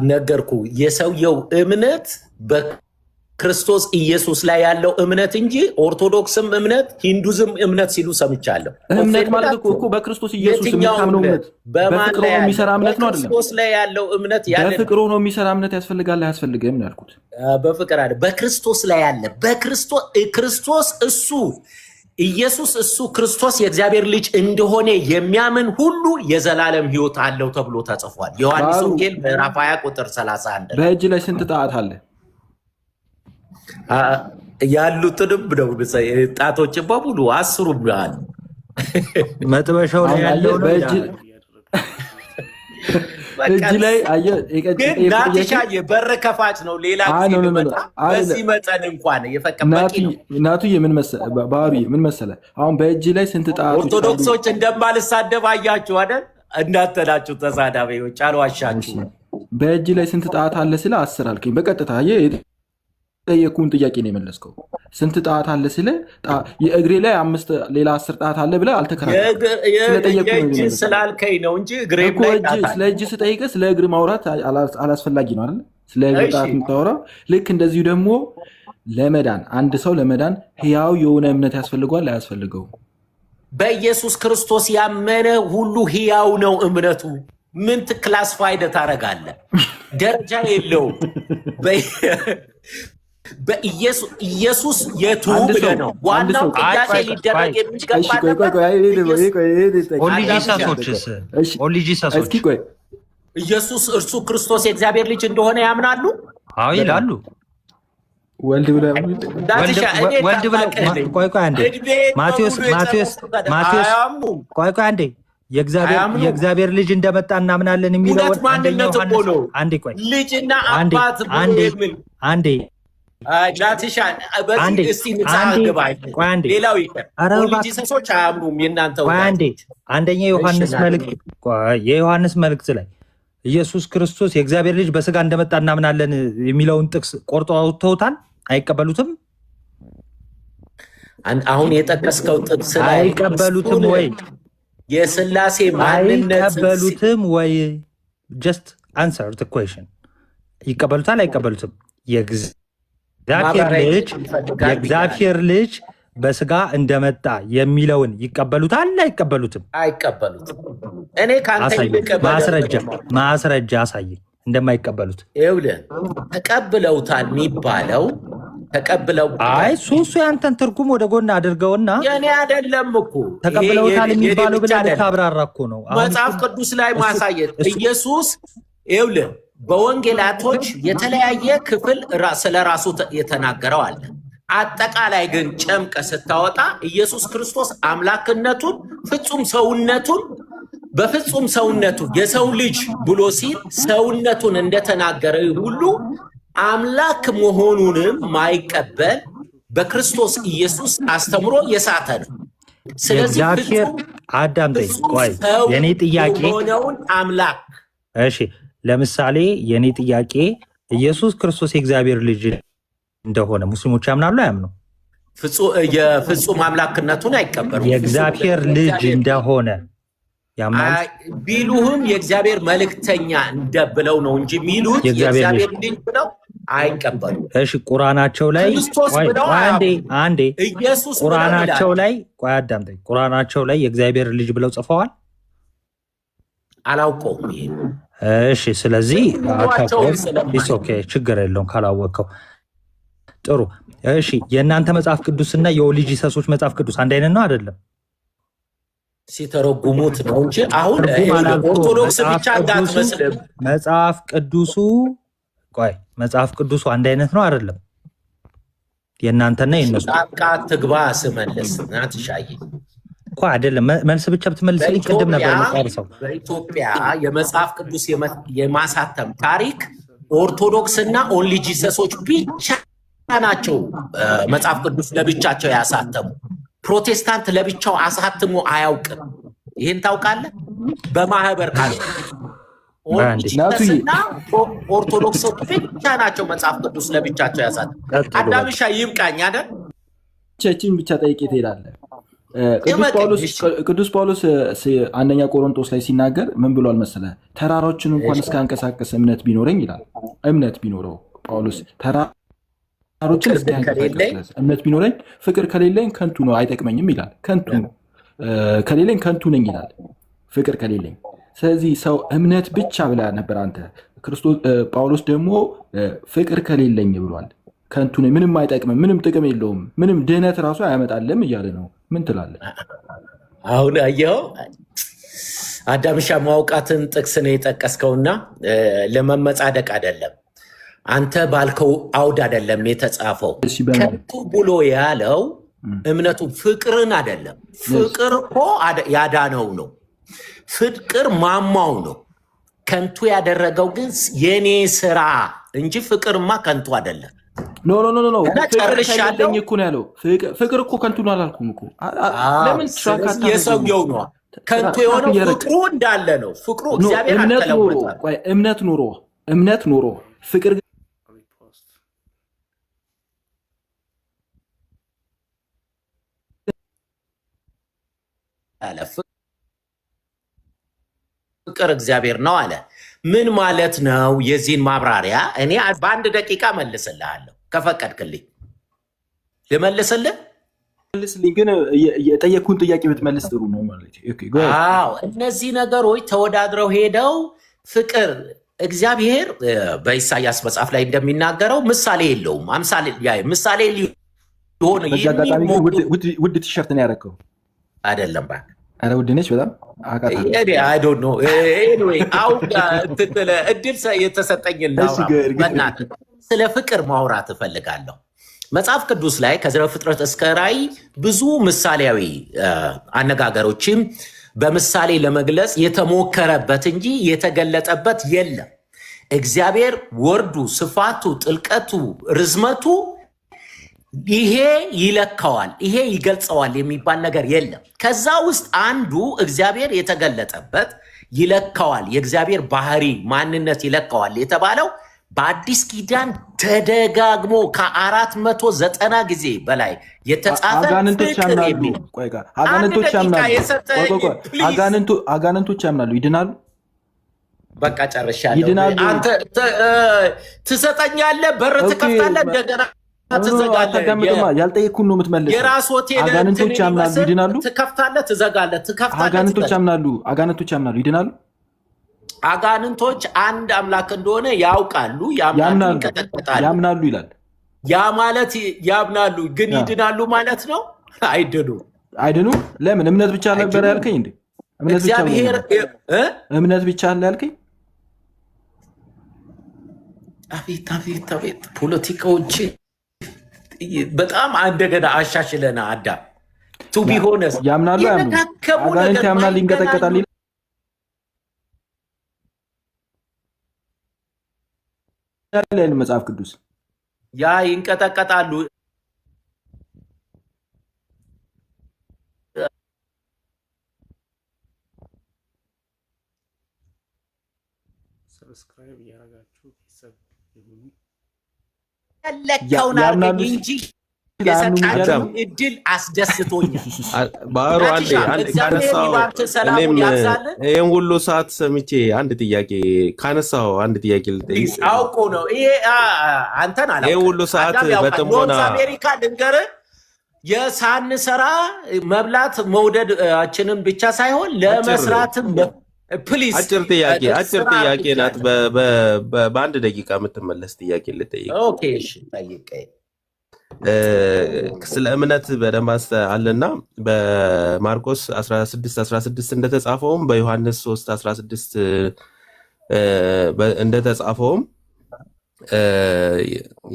ነገርኩ። የሰውየው እምነት በክርስቶስ ኢየሱስ ላይ ያለው እምነት እንጂ ኦርቶዶክስም እምነት ሂንዱዝም እምነት ሲሉ ሰምቻለሁ። እምነት ማለት እኮ በክርስቶስ ኢየሱስ የትኛው የምታምነው እምነት? እምነት በማን በፍቅር ላይ ሆኖ ያለ? የሚሰራ እምነት ነው አይደለም? በክርስቶስ ላይ ያለው እምነት ያንን በፍቅር ሆኖ የሚሰራ እምነት ያስፈልጋል አያስፈልግም ነው ያልኩት። በፍቅር አለ፣ በክርስቶስ ላይ ያለ፣ በክርስቶስ ክርስቶስ እሱ ኢየሱስ እሱ ክርስቶስ የእግዚአብሔር ልጅ እንደሆነ የሚያምን ሁሉ የዘላለም ሕይወት አለው ተብሎ ተጽፏል። ዮሐንስ ባህሩ ወንጌል ምዕራፍ 20 ቁጥር 31 ላይ። በእጅ ላይ ስንት ጣት አለ? ያሉትንም ነው ጣቶችን በሙሉ 10ሩም አሉ። መጥበሻው ላይ አሁን አየህ ያለው ነው በእጅ ይላል። በቃ እጅ ላይ አየህ ግን የጠየኩህ ጥያቄ ናትሻዬ በር ከፋች ነው። ሌላ አይ ጊዜ no no no ብመጣ በዚህ መጠን እንኳን የፈቀ በቂ ነው። ናቱዬ ምን መሰለህ ባህሩዬ ምን መሰለህ አሁን በእጅ ላይ ስንት ጣቶች አሉ? ኦርቶዶክሶች እንደማልሳደብ አያችሁ አይደል? እናንተ ናችሁ ተሳዳቢዎች፣ አልዋሻችሁም። በእጅ ላይ ስንት ጣት አለ ስለ 10 አልከኝ። በቀጥታ አየህ የጠየኩህን ጥያቄ ነው የመለስከው። ስንት ጣት አለ ስለ የእግሬ ላይ አምስት ሌላ 10 ጣት አለ ብለህ አልተከራከርክም። ስለጠየኩህ ነው የእጅ የመለስከው። ስላልከኝ ነው እንጂ እግሬም እኮ ላይ እጅ ጣት አለ። ስለ እጅ ስጠይቅህ ስለ እግር ማውራት አላስፈላጊ ነው አይደል? ስለ እግር ጣት የምታወራው ልክ እንደዚሁ ደግሞ ለመዳን፣ አንድ ሰው ለመዳን ህያው የሆነ እምነት ያስፈልገዋል አያስፈልገውም? በኢየሱስ ክርስቶስ ያመነ ሁሉ ህያው ነው እምነቱ። ምን classified ታደርጋለህ? ደረጃ የለውም። በኢየሱስ የቱ አንድ ብለህ ሰው ነው አንድ ዋናው ሰው አይ ጥያቄ ቆይ ሊደረግ ቆይ የሚገባ እሺ ቆይ ቆይ ነገር ቆይ ይሄ ኢየሱስ ቆይ ይሄ ልጠይቅ Only አዳምሻ Jesus ኦችስ? እሺ Only Jesus ኦች እስኪ ቆይ። ኢየሱስ እርሱ ክርስቶስ የእግዚአብሔር ልጅ እንደሆነ ያምናሉ። አዎ በጣም ይላሉ። ወልድ ብለህ ወልድ እንዳትሻ እኔ ወልድ ብለው ታላቅህ ነኝ። ቆይ ቆይ አንዴ። እድሜ ማቴዎስ በሙሉ ማቴዎስ የጨረስኩት ማቴዎስ አያምኑም፣ ቆይ ቆይ አንዴ፣ የእግዚአብሔር አያምኑም። የእግዚአብሔር ልጅ እንደመጣ እናምናለን የሚለውን ሁለት አንደኛ ማንነት እኮ ዮሐንስ ነው። አንዴ ቆይ ልጅና አንዴ አባት ብሎ አንዴ የሚል አንዴ አይ፣ ናትሻ በዚህ አንዴ እስቲ ንስሐ አንዴ ግባ። ቆይ አንዴ። ሌላው ይቅር። ኧረ Only እባክህ Jesus ኦች አያምኑም። የእናንተ ቆይ አንዴ። ወዳጆች። አንደኛ እሺ ዮሐንስ ናት መልእክት፣ ቆይ፣ የዮሐንስ መልእክት ላይ ኢየሱስ ክርስቶስ የእግዚአብሔር ልጅ በስጋ እንደመጣ እናምናለን የሚለውን ጥቅስ ቆርጦ አውጥተውታል። አይቀበሉትም? አሁን የጠቀስከው ጥቅስ ላይ አይቀበሉትም እሱን ወይ? የስላሴ ማንነት አይቀበሉትም ወይ? Just answer the question። ይቀበሉታል አይቀበሉትም? የእግዚአብሔር ማብራሪያ ልጅ ይፈልጋል ብያለሁ። የእግዚአብሔር ልጅ በስጋ እንደመጣ የሚለውን ይቀበሉታል አይቀበሉትም? አይቀበሉትም። እኔ ከአንተ አሳየኝ። ይልቅ በደንብ ማስረጃ ነው። ማስረጃ አሳየኝ እንደማይቀበሉት። ይኸውልህ፣ ተቀብለውታል የሚባለው ተቀብለው አይ እሱ ያንተን ትርጉም ወደ ጎን አድርገውና የእኔ አይደለም እኮ ይሄ ተቀብለውታል የኔ የሚባለው ብቻ ብለህ አይደለም። ልታብራራ እኮ ነው። አሁን መጽሐፍ እሱ ቅዱስ ላይ እሱ ማሳየት እሱ ኢየሱስ ይኸውልህ በወንጌላቶች የተለያየ ክፍል ስለ ራሱ የተናገረው አለ። አጠቃላይ ግን ጨምቀ ስታወጣ ኢየሱስ ክርስቶስ አምላክነቱን፣ ፍጹም ሰውነቱን፣ በፍጹም ሰውነቱ የሰው ልጅ ብሎ ሲል ሰውነቱን እንደተናገረ ሁሉ አምላክ መሆኑንም ማይቀበል በክርስቶስ ኢየሱስ አስተምሮ የሳተ ነው። ስለዚህ የእግዚአብሔር ፍጹም አዳምጠኝ። ፍጹም ቆይ ሰው የኔ ጥያቄ የሆነውን አምላክ እሺ፣ ለምሳሌ የኔ ጥያቄ ኢየሱስ ክርስቶስ የእግዚአብሔር ልጅ እንደሆነ ሙስሊሞች ያምናሉ አያምኑ? የፍጹም አምላክነቱን አይቀበሉም። ፍጹም የእግዚአብሔር ልጅ የእግዚአብሔር እንደሆነ ያምናሉ? ቢሉህም የእግዚአብሔር መልእክተኛ እንደ ብለው ነው እንጂ የሚሉት የእግዚአብሔር ልጅ የእግዚአብሔር ልጅ ብለው አይቀበሉም። እሺ፣ ቁርአናቸው ላይ ክርስቶስ ቆይ ብለው ቆይ አንዴ አያምኑም። አንዴ ኢየሱስ ብለው ቁርአናቸው ይላሉ። ላይ፣ ቆይ አዳምጠኝ። ቁርአናቸው ላይ የእግዚአብሔር ልጅ ብለው ጽፈዋል? አላውቀውም ይሄን። እሺ፣ ስለዚህ ትርጉማቸውን አታውቀውም። ስለማይ It's okay፣ ችግር የለውም ካላወቅከው። ጥሩ። እሺ፣ የእናንተ መጽሐፍ ቅዱስና የ Only Jesus ኦች መጽሐፍ ቅዱስ አንድ አይነት ነው አይደለም? ሲተረጉሙት ነው እንጂ አሁን ትርጉም ይኸውልህ አላልኩም። ኦርቶዶክስ መጽሐፍ ብቻ ቅዱሱ እንዳትመስልም። መጽሐፍ ቅዱሱ፣ ቆይ፣ መጽሐፍ ቅዱሱ አንድ አይነት ነው አይደለም? የእናንተና የእነሱ። ጣልቃ ትግባ ስመልስ ናትሻዬ። እኮ አይደለም፣ መልስ ብቻ ብትመልስልኝ ቅድም ነበር በኢትዮጵያ የምጨርሰው። በኢትዮጵያ የመጽሐፍ ቅዱስ የማሳተም ታሪክ ኦርቶዶክስ እና Only Jesus ኦች ብቻ ናቸው መጽሐፍ ቅዱስ ለብቻቸው ያሳተሙ። ፕሮቴስታንት ለብቻው አሳትሞ አያውቅም። ይህን ታውቃለህ? በማህበር ካለ Only አንዴ Jesus እና ኦርቶዶክሶች ብቻ ናቸው መጽሐፍ ቅዱስ ለብቻቸው ያሳተሙ። ቀጥሉ በቃ። አዳምሻ ይብቃኝ አይደል? ቸችን ብቻ ጠይቄ ትሄዳለህ። ቅዱስ ይበቃኝ። ጳውሎስ እሺ። ቅዱስ ጳውሎስ አንደኛ ቆሮንቶስ ላይ ሲናገር ምን ብሏል መሰለህ? ተራሮችን እንኳን እስካንቀሳቀስ እምነት ቢኖረኝ ይላል። እምነት ቢኖረው ጳውሎስ ተራሮችን ፍቅር ግን እስኪያንቀሳቅስ ከሌለኝ ድረስ እምነት ቢኖረኝ ፍቅር ከሌለኝ ከንቱ ነው፣ አይጠቅመኝም ይላል። ከንቱ ነው፣ ከሌለኝ ከንቱ ነኝ ይላል። ፍቅር ከሌለኝ። ስለዚህ ሰው እምነት ብቻ ብላ ነበር አንተ። ክርስቶስ ጳውሎስ ደግሞ ፍቅር ከሌለኝ ብሏል። ከንቱ ነኝ፣ ምንም አይጠቅምም፣ ምንም ጥቅም የለውም፣ ምንም ድህነት ራሱ አያመጣልም እያለ ነው። ምን ትላለህ? አሁን አየኸው አዳምሻ፣ ማውቃትን ጥቅስ ነው የጠቀስከውና ለመመጻደቅ አይደለም። አንተ ባልከው አውድ አይደለም የተጻፈው። እሺ በምን ከንቱ ብሎ ያለው እምነቱ ፍቅርን አይደለም። ፍቅር እኮ ያዳነው ነው። ፍቅር ማማው ነው። ከንቱ ያደረገው ግን የኔ ስራ እንጂ ፍቅርማ ከንቱ አይደለም። No, no, no, no፣ እና ፍቅር ጨርሻለሁ። ከሌለኝ እኮ ነው ያለው። ፍቅር እኮ ከንቱ ነው አላልኩም እኮ። ለምን track ስለዚህ አታደርገውም? የሰውየው ነው ከንቱ track የሆነው እያደረግ ፍቅሩ እንዳለ ነው። ፍቅሩ No እግዚአብሔር እምነት ኖሮ አልተለወጠም። ቆይ፣ እምነት ኖሮ ፍቅር አለ። ፍቅር እግዚአብሔር ነው አለ። ምን ማለት ነው? የዚህን ማብራሪያ እኔ በአንድ ደቂቃ መልስልሃለሁ ከፈቀድክልኝ። ልመልስልህ? መልስልኝ፣ ግን የጠየቅኩህን ጥያቄ ብትመልስ ጥሩ ነው ማለት። Okay, go ahead። አዎ፣ እነዚህ ነገሮች ተወዳድረው ሄደው ፍቅር እግዚአብሔር በኢሳያስ መጽሐፍ ላይ እንደሚናገረው ምሳሌ የለውም። አምሳሌ ምሳሌ ሊሆን በዚህ አጋጣሚ ግን ውድ ቲሸርት ነው ያደረከው። አይደለም እባክህ። ኧረ ውድ ነች በጣም፣ አውቃታለሁ። I don't know, anyway፣ አሁን እንትን እድል የተሰጠኝን እሺ፣ ላውራ። good, good። በእናትህ ስለ ፍቅር ማውራት እፈልጋለሁ። መጽሐፍ ቅዱስ ላይ ከዘፍጥረት እስከ ራእይ ብዙ ምሳሌያዊ አነጋገሮችም በምሳሌ ለመግለጽ የተሞከረበት እንጂ የተገለጠበት የለም። እግዚአብሔር ወርዱ፣ ስፋቱ፣ ጥልቀቱ፣ ርዝመቱ ይሄ ይለካዋል፣ ይሄ ይገልጸዋል የሚባል ነገር የለም። ከዛ ውስጥ አንዱ እግዚአብሔር የተገለጠበት ይለካዋል፣ የእግዚአብሔር ባህሪ ማንነት ይለካዋል የተባለው በአዲስ ኪዳን ተደጋግሞ ከ490 ጊዜ በላይ የተጻፈ አጋንንቶች ፍቅር ያምናሉ። የሚል ቆይ ጋር አንድ አጋንንቶች ደቂቃ ያምናሉ። ቆይ የሰጠኝ ቆይ ቆይ please። አጋንንቶች ያምናሉ፣ ይድናሉ፣ በቃ ጨርሻለሁ። ይድናሉ። አንተ ትሰጠኛለህ፣ በር ትከፍታለህ፣ እንደገና ትዘጋለህ። አታዳምጥማ። ያልጠየቅኩህን ነው የምትመልሰው። የራስ ሆቴል አጋንንቶች እንትን ያምናሉ፣ የሚመስል ይድናሉ። ትከፍታለህ፣ ትዘጋለህ፣ ትከፍታለህ፣ አጋንንቶች ትዘጋለህ። ያምናሉ፣ አጋንንቶች ያምናሉ፣ ይድናሉ። አጋንንቶች አንድ አምላክ እንደሆነ ያውቃሉ፣ ያምናሉ፣ ያምናሉ፣ ይንቀጠቀጣሉ። ያምናሉ ይላል። ያ ማለት ያምናሉ፣ ግን ይድናሉ ማለት ነው? አይድኑም። አይድኑ። ለምን? እምነት ብቻ ነበር አይድኑም። ያልከኝ እንዴ? እምነት ብቻ ብለህ እግዚአብሔር ነበር። እ? እምነት ብቻ አለ ያልከኝ? አቤት አቤት አቤት፣ ፖለቲካዎች በጣም እንደገና አሻሽለና አዳም፣ to be honest ያምናሉ አያምኑም? የደጋከሙ አጋንንት ነገር ያምናል ይንቀጠቀጣል ማይገናኙ ይላል መጽሐፍ ቅዱስ። ያ ይንቀጠቀጣሉ። Subscribe እያደረጋችሁ ቤተሰብ ይሁኑ። ያለከውን አድርገኝ ያምናሉ እንጂ ሲል አያምኑም እያለ የሰጣችሁ ነው። እድል አስደስቶኛል። ባህሩ አንዴ ናቲሻ አንዴ እግዚአብሔር ካነሳው ይባርክ፣ እኔም ሰላሙን ያብዛልን። ይህን ሁሉ ሰዓት ሰምቼ አንድ ጥያቄ ካነሳው አንድ ጥያቄ ልጠይቅ። Please፣ አውቆ ነው ይሄ አንተን ይህን አላውቅም። ሁሉ ሰዓት አዳም ያውቃል። በጥሞና North America ልንገርህ፣ የሳንሰራ መብላት መውደዳችንን ብቻ ሳይሆን አጭር ለመስራትም please አጭር ጥያቄ አጭር ስራ ጥያቄ ናት። አርግቻለሁ። በአንድ ደቂቃ የምትመለስ ጥያቄ ልጠይቅ። Okay፣ እሺ ጠይቀኝ። ስለ እምነት በደንብ አለና በማርቆስ 16 16 እንደተጻፈውም በዮሐንስ 3 16 እንደተጻፈውም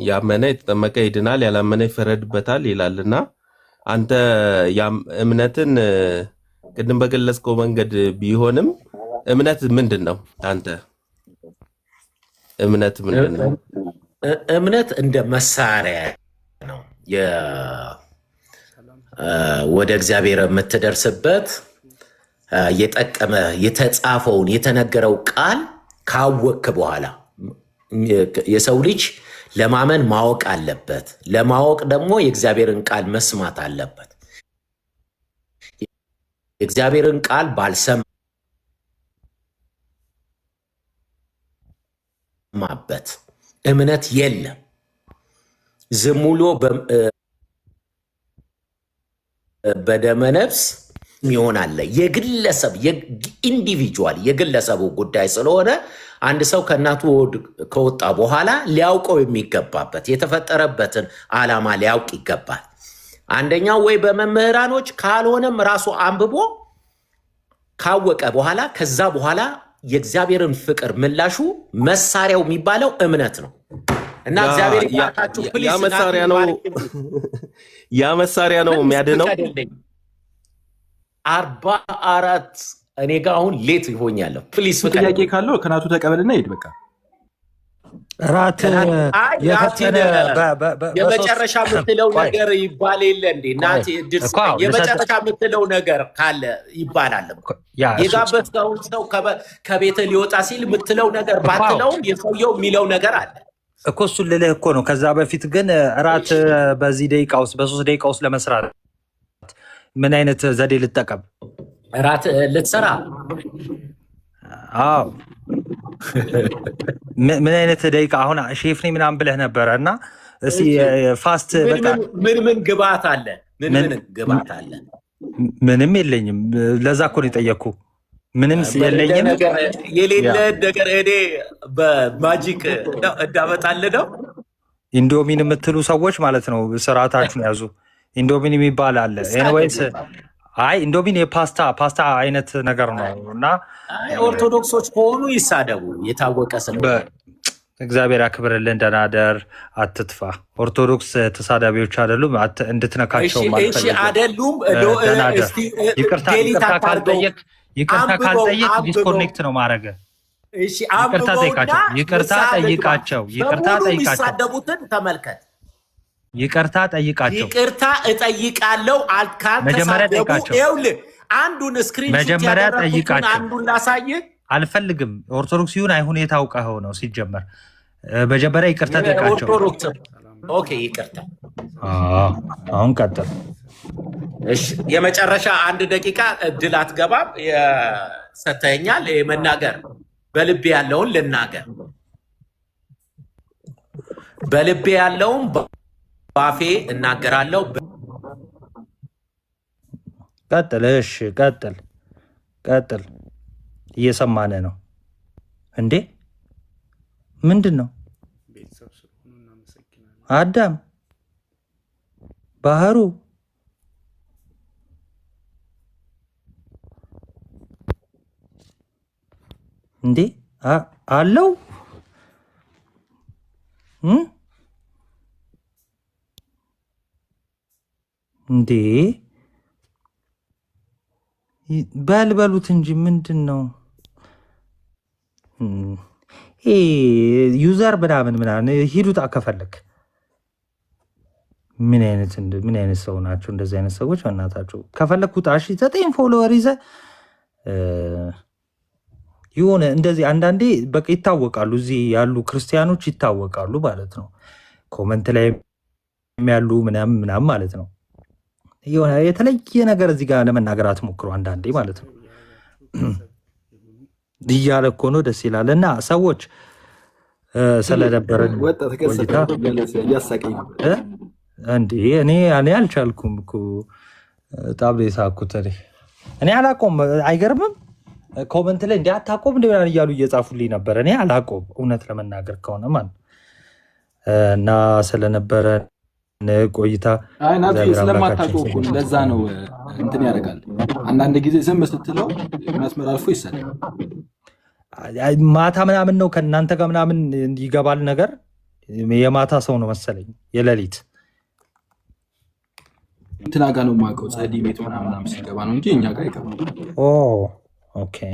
ያመነ የተጠመቀ ይድናል፣ ያላመነ ይፈረድበታል ይላልና አንተ እምነትን ቅድም በገለጽከው መንገድ ቢሆንም እምነት ምንድን ነው? አንተ እምነት ምንድን ነው? እምነት እንደ መሳሪያ ነው ወደ እግዚአብሔር የምትደርስበት፣ የጠቀመ የተጻፈውን የተነገረው ቃል ካወክ በኋላ የሰው ልጅ ለማመን ማወቅ አለበት። ለማወቅ ደግሞ የእግዚአብሔርን ቃል መስማት አለበት። የእግዚአብሔርን ቃል ባልሰማበት እምነት የለም። ዝም ብሎ በደመ ነፍስ ይሆናል። የግለሰብ individual የግለሰቡ ጉዳይ ስለሆነ አንድ ሰው ከእናቱ ሆድ ከወጣ በኋላ ሊያውቀው የሚገባበት የተፈጠረበትን ዓላማ ሊያውቅ ይገባል። አንደኛው ወይ በመምህራኖች ካልሆነም ራሱ አንብቦ ካወቀ በኋላ ከዛ በኋላ የእግዚአብሔርን ፍቅር ምላሹ መሳሪያው የሚባለው እምነት ነው እና ያ እግዚአብሔር ያ ይባርካችሁ። ያ Please ናቲ መሳሪያ ነው ባርክ። ያ መሳሪያ ነው Please የሚያድነው። ፍቀድልኝ። 44 እኔ ጋ አሁን late ይሆኛለሁ። Please ጥያቄ ፍቀድልኝ። ካለው ከናቱ ተቀበልና ሂድ በቃ። ራት አይ ናቲን የፈጠነ በሶስት የመጨረሻ የምትለው ቆይ ነገር ይባል የለ እንዴ? ቆይ ናቲ እድል እኮ ስጠኝ። አዎ፣ ልሰጥ የመጨረሻ የምትለው ነገር ካለ ይባላል እኮ። ያ እሱ የጋበዝከውን ሰው ከቤት ሊወጣ ሲል የምትለው ነገር እኮ አዎ፣ ባትለውም የሰውየው የሚለው ነገር አለ። እኮ እሱን ልልህ እኮ ነው። ከዛ በፊት ግን እራት እሺ በዚህ ደቂቃ ውስጥ በ3 ደቂቃ ውስጥ ለመስራት ምን አይነት ዘዴ ልጠቀም? እራት ልትሰራ? አዎ። ምን አይነት ደቂቃ አሁን ሼፍ ነኝ ምናምን ብለህ ነበረ እና እስኪ fast ምን በቃ ምን ምን ግብአት አለ? ምን ምን ምን ግብአት አለ? ምንም የለኝም። ለዛ እኮ ነው የጠየቅኩ። ምንም በሌለ የለኝም። ነገር የሌለ ነገር እኔ በ magic እንዳመጣልህ ነው። ኢንዶሚን የምትሉ ሰዎች ማለት ነው ስርዓታችሁን ያዙ። ኢንዶሚን የሚባል አለ። Anyways፣ አይ ኢንዶሚን የፓስታ ፓስታ አይነት ነገር ነው እና አይ ኦርቶዶክሶች ከሆኑ ይሳደቡ፣ የታወቀ ስለሆነ። እግዚአብሔር ያክብርልን። ደህና ደር፣ አትጥፋ። ኦርቶዶክስ ተሳዳቢዎች አይደሉም፣ እንድትነካቸው እሺ አልፈልግም። አይደሉም። ደህና ደር። እስቲ ይቅርታ delete ይቅርታ አታርገው። ካልጠየቅ ይቅርታ አንብበው ካልጠየቅ አንብበው። Disconnect ነው ማድረግ። እሺ ይቅርታ አንብበውና ጠይቃቸው። ይቅርታ ንስሐ ልግባ። ጠይቃቸው። ይቅርታ በሙሉ ጠይቃቸው። የሚሳደቡትን ተመልከት። ይቅርታ ጠይቃቸው። ይቅርታ እጠይቃለሁ መጀመሪያ ካልተሳደቡ። ጠይቃቸው። ይኸውልህ አንዱን screenshot መጀመሪያ ያደረኩትን ጠይቃቸው። አንዱን ላሳይህ። አልፈልግም። ኦርቶዶክስ ይሁን አይሁን የታውቀኸው ነው ሲጀመር። መጀመሪያ ይቅርታ ጠይቃቸው። ኦርቶዶክስ okay፣ ይቅርታ። አዎ፣ አሁን ቀጥል። እሺ የመጨረሻ አንድ ደቂቃ እድል አትገባም፣ ሰጥተኸኛል። መናገር በልቤ ያለውን ልናገር። በልቤ ያለውን በአፌ እናገራለሁ። ቀጥል። እሺ ቀጥል፣ ቀጥል። እየሰማን ነው እንዴ? ምንድን ነው? ቤተሰብ ስለሆኑ እናመሰግናለን። አዳም ባህሩ እንዴ አለው እም? እንዴ በል በሉት እንጂ ምንድን ነው? እም፣ ይሄ user ምናምን ምናምን ሂዱጣ ከፈለክ። ምን አይነት ሰው ናቸው እንደዚህ አይነት ሰዎች? በእናታቸው ከፈለክ ውጣ። እሺ 9 follower ይዘህ የሆነ እንደዚህ አንዳንዴ በቃ ይታወቃሉ። እዚህ ያሉ ክርስቲያኖች ይታወቃሉ ማለት ነው። Comment ላይ ያሉ ምናምን ምናምን ማለት ነው። የሆነ የተለየ ነገር እዚህ ጋር ለመናገር አትሞክሩ አንዳንዴ ማለት ነው። እያለ እኮ ነው። ደስ ይላል። እና ሰዎች ስለነበረን ወጣ ተከሰተ ቆይታ እያሳቀኝ ነበር። እ? እንዴ እኔ አልቻልኩም እኮ፣ በጣም ነው የሳኩት። እኔ አላቆም፣ አይገርምም? Comment ላይ እንዲ አታቆም እንደ ምናምን እያሉ እየጻፉልኝ ነበር። እኔ አላቆም እውነት ለመናገር ከሆነ ማለት ነው። እና ስለነበረን ቆይታ አይ ናቱ እግዚአብሔር አምላካችን ስለማታውቀው እኮ ነው። ለዛ ነው እንትን ያደርጋል። አንዳንድ ጊዜ ዝም ስትለው መስመር አልፎ ይሰዳል። አይ፣ ማታ ምናምን ነው ከእናንተ ጋር ምናምን ይገባል ነገር። የማታ ሰው ነው መሰለኝ የሌሊት። እንትና ጋር ነው የማውቀው፣ ጸዲ ቤት ምናምን ምናምን ሲገባ ነው እንጂ እኛ ጋር አይገባም። Oh okay።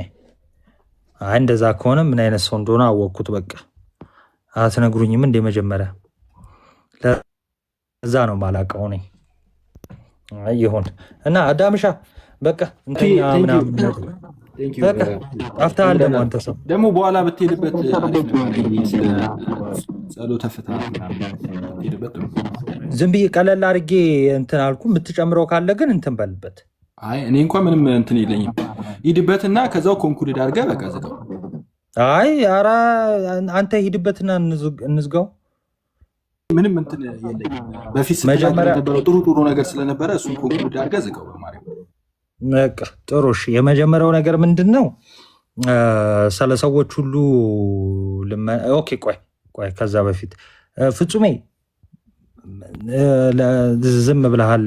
አይ እንደዛ ከሆነ ምን አይነት ሰው እንደሆነ አወቅኩት። በቃ አትነግሩኝም እንደ መጀመሪያ? ለዛ ነው የማላውቀው እኔ። አይ ይሁን እና አዳምሻ በቃ እንተኛ ምናምን በቃ ጠፍተሃል ደግሞ አንተ ሰው። ደግሞ በኋላ ብትሄድበት አሪፍ ነበር። ይሄ ስለ ጸሎተ ፍትሐት ምናምን ብትሄድበት ጥሩ ነው። ዝም ብዬ ቀለል አድርጌ እንትን አልኩ። የምትጨምረው ካለ ግን እንትን በልበት። አይ እኔ እንኳን ምንም እንትን የለኝም። ሂድበትና ከዛው conclude አድርገህ በቃ ዝጋው። አይ ኧረ አንተ ሂድበትና እንዝጋው። ምንም እንትን የለኝም። በፊት ስትናገር መጀመሪያ የነበረው ጥሩ ጥሩ ነገር ስለነበረ እሱን conclude አድርገህ ዝጋው። በማርያም። በቃ ጥሩ እሺ። የመጀመሪያው ነገር ምንድን ነው? ስለ ሰዎች ሁሉ okay ቆይ ቆይ፣ ከዛ በፊት ፍጹሜ ዝም ብለሃል።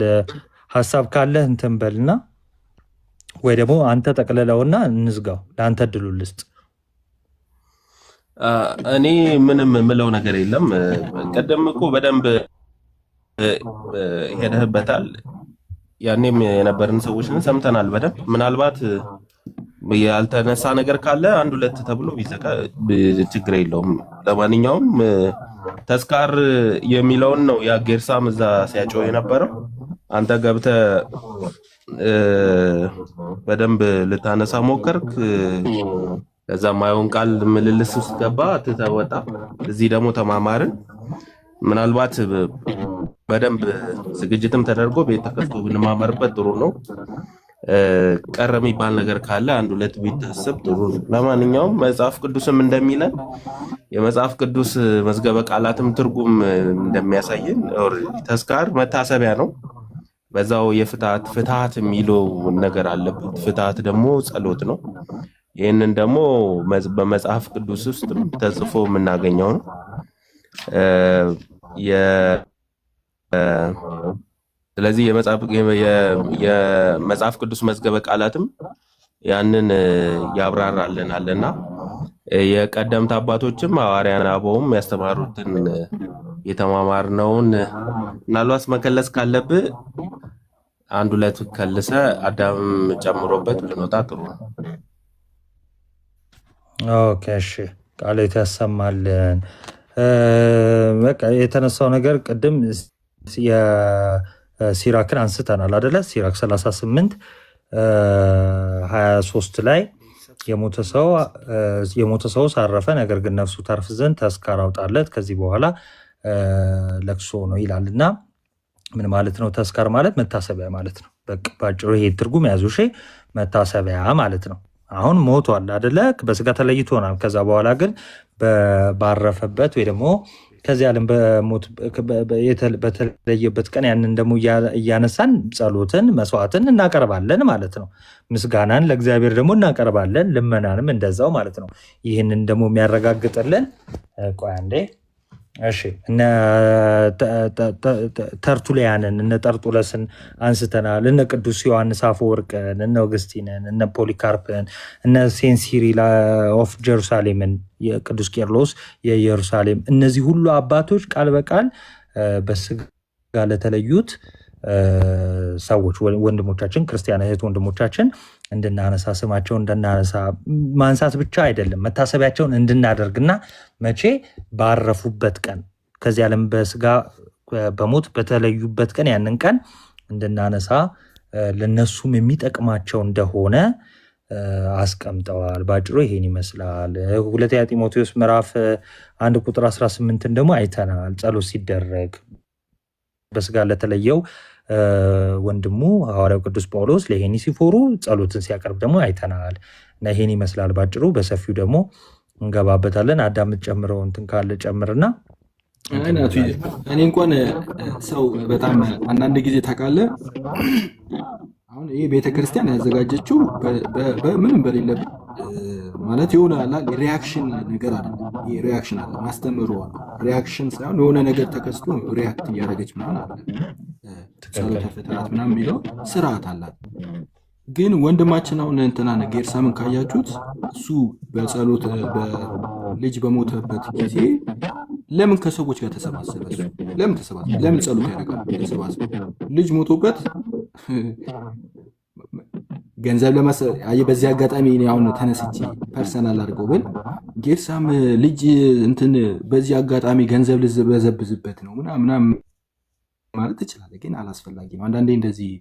ሀሳብ ካለህ እንትን በልና ወይ ደግሞ አንተ ጠቅልለውና እንዝጋው። ለአንተ እድሉ ልስጥ። እኔ ምንም የምለው ነገር የለም። ቀደም እኮ በደንብ ሄደህበታል። ያኔም የነበርን ሰዎችን ሰምተናል በደንብ። ምናልባት ያልተነሳ ነገር ካለ አንድ ሁለት ተብሎ ቢዘጋ ችግር የለውም። ለማንኛውም ተስካር የሚለውን ነው ያ ጌርሳም እዛ ሲያጮህ የነበረው። አንተ ገብተህ በደንብ ልታነሳ ሞከርክ። ከዛ ማየውን ቃል ምልልስ ውስጥ ገባ፣ ትተህ ወጣ። እዚህ ደግሞ ተማማርን። ምናልባት በደንብ ዝግጅትም ተደርጎ ቤት ተከፍቶ ብንማመርበት ጥሩ ነው። ቀረ የሚባል ነገር ካለ አንድ ሁለት ቢታሰብ ጥሩ ነው። ለማንኛውም መጽሐፍ ቅዱስም እንደሚለን የመጽሐፍ ቅዱስ መዝገበ ቃላትም ትርጉም እንደሚያሳየን ተስካር መታሰቢያ ነው። በዛው የፍትሐት ፍትሐት የሚለው ነገር አለበት። ፍትሐት ደግሞ ጸሎት ነው። ይህንን ደግሞ በመጽሐፍ ቅዱስ ውስጥም ተጽፎ የምናገኘው ነው። የ- ስለዚህ የመጽሐፍ ቅዱስ መዝገበ ቃላትም ያንን ያብራራልናልና የቀደምት አባቶችም ሐዋርያን አበውም ያስተማሩትን የተማማርነውን ምናልባት መከለስ ካለብህ አንድ ሁለት ከልሰ አዳምም ጨምሮበት ብንወጣ ጥሩ ነው። Okay እሺ፣ ቃለ ያሰማልን። በቃ የተነሳው ነገር ቅድም የሲራክን አንስተናል አደለ? ሲራክ 38 23 ላይ የሞተ ሰው የሞተ ሰው ሳረፈ፣ ነገር ግን ነፍሱ ታርፍ ዘንድ ተስካር አውጣለት፣ ከዚህ በኋላ ለቅሶ ነው ይላል። እና ምን ማለት ነው? ተስካር ማለት መታሰቢያ ማለት ነው። በቃ ባጭሩ ይሄ ትርጉም ያዙ። እሺ፣ መታሰቢያ ማለት ነው። አሁን ሞቷል አደለ? በስጋ ተለይቶናል። ከዛ በኋላ ግን ባረፈበት ወይ ደግሞ ከዚህ ዓለም በሞት በተለየበት ቀን ያንን ደግሞ እያነሳን ጸሎትን መስዋዕትን እናቀርባለን ማለት ነው። ምስጋናን ለእግዚአብሔር ደግሞ እናቀርባለን፣ ልመናንም እንደዛው ማለት ነው። ይህንን ደግሞ የሚያረጋግጥልን ቆይ አንዴ እሺ፣ እነ ተርቱሊያንን እነ ጠርጡለስን አንስተናል። እነ ቅዱስ ዮሐንስ አፈወርቅን፣ እነ ኦገስቲንን፣ እነ ፖሊካርፕን፣ እነ Saint Cyril of Jerusalem ን፣ የቅዱስ ቄርሎስ የኢየሩሳሌም፣ እነዚህ ሁሉ አባቶች ቃል በቃል በስጋ ለተለዩት ሰዎች ወንድሞቻችን፣ ክርስቲያን እህት ወንድሞቻችን እንድናነሳ፣ ስማቸውን እንድናነሳ፣ ማንሳት ብቻ አይደለም፣ መታሰቢያቸውን እንድናደርግና መቼ ባረፉበት ቀን፣ ከዚህ ዓለም በስጋ በሞት በተለዩበት ቀን ያንን ቀን እንድናነሳ ለነሱም የሚጠቅማቸው እንደሆነ አስቀምጠዋል። ባጭሩ ይሄን ይመስላል። ሁለተኛ ጢሞቴዎስ ምዕራፍ 1 ቁጥር 18ን ደግሞ አይተናል። ጸሎት ሲደረግ በስጋ ለተለየው ወንድሙ ሐዋርያው ቅዱስ ጳውሎስ ለሄኒሲፎሩ ጸሎትን ሲያቀርብ ደግሞ አይተናል። እና ይሄን ይመስላል ባጭሩ። በሰፊው ደግሞ እንገባበታለን። አዳም ጨምረው እንትን ካለ ጨምርና እንትን አይ ናቱ፣ እንላለን። እኔ እንኳን ሰው በጣም አንዳንድ ጊዜ ታውቃለህ፣ አሁን ይሄ ቤተክርስቲያን ያዘጋጀችው በምንም በሌለበት ማለት የሆነ አላ reaction ነገር አይደለም። ይሄ reaction አለ ማስተምሮ አለ፣ reaction ሳይሆን የሆነ ነገር ተከስቶ react እያደረገች ምናምን አለ። ጸሎተ ፍትሐት ምናምን የሚለው ስርዓት አላት። ግን ወንድማችን አሁን እንትና ጌርሳምን ካያችሁት እሱ በጸሎት ልጅ በሞተበት ጊዜ ለምን ከሰዎች ጋር ተሰባሰበ? እሱ ለምን ተሰባሰበ? ለምን ጸሎት ያደርጋል? ተሰባሰበ ልጅ ሞቶበት ገንዘብ አየህ፣ በዚህ አጋጣሚ እኔ አሁን ተነስቼ personal አድርገው ብል ጌርሳም ልጅ እንትን በዚህ አጋጣሚ ገንዘብ ልበዘብዝበት ነው ምናምን ምናምን ማለት ትችላለህ፣ ግን አላስፈላጊ ነው። አንዳንዴ እንደዚህ